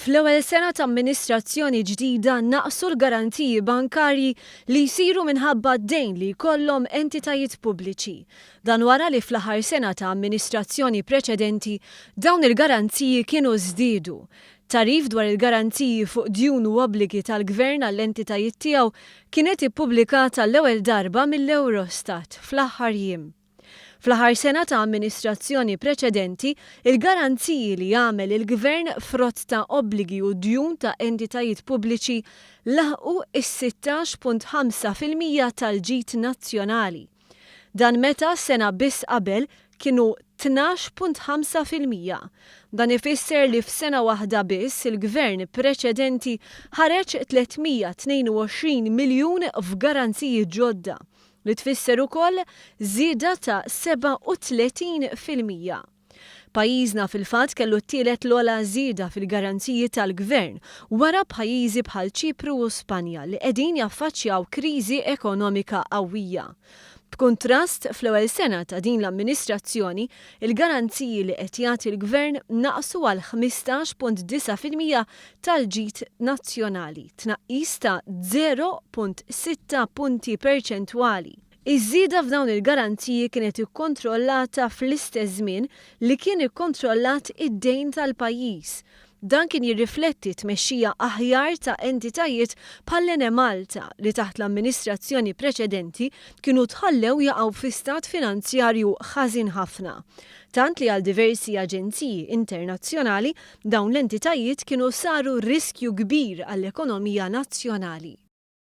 Fl-ewwel sena ta' amministrazzjoni ġdida naqsu l-garanziji bankarji li jsiru minħabba d-dejn li jkollhom entitajiet pubbliċi. Dan wara li fl-aħħar sena ta' amministrazzjoni preċedenti dawn il-garanziji kienu żdiedu. Tagħrif dwar il-garanziji fuq djun u obbligi tal-Gvern għall-entitajiet tiegħu kienet ippubblikata għall-ewwel darba mill-Eurostat fl-aħħar jiem. Fl-aħħar sena ta' amministrazzjoni preċedenti, il-garanziji li għamel il-Gvern frott ta' obbligi u djun ta' entitajiet pubbliċi laħqu s-16.5% tal-ġid nazzjonali. Dan meta sena biss qabel kienu 12.5%. Dan ifisser li f'sena waħda biss il-Gvern preċedenti ħareġ 322 miljun f'garanziji ġodda li tfisser ukoll żieda ta' 37%. Pajjiżna fil-fatt kellu t-tielet l-ogħla żieda fil-garanziji tal-Gvern wara pajjiżi bħal Ċipru u Spanja li qegħdin jaffaċċjaw kriżi ekonomika qawwija. B'kuntrast, fl-ewwel sena ta' din l-amministrazzjoni, il-garanziji li qed jagħti l-Gvern naqsu għal 15.9% tal-ġid nazzjonali, tnaqqis ta' 0.6 punti perċentwali. Iż-żieda f'dawn il-garanziji kienet ikkontrollata fl-istess żmien li kien ikkontrollat id-dejn tal-pajjiż. Dan kien jirrifletti tmexxija aħjar ta' entitajiet bħall-Enemalta li taħt l-amministrazzjoni preċedenti kienu tħallew jaqgħu fi stat finanzjarju ħażin ħafna. Tant li għal diversi aġenziji internazzjonali dawn l-entitajiet kienu saru riskju kbir għall-ekonomija nazzjonali.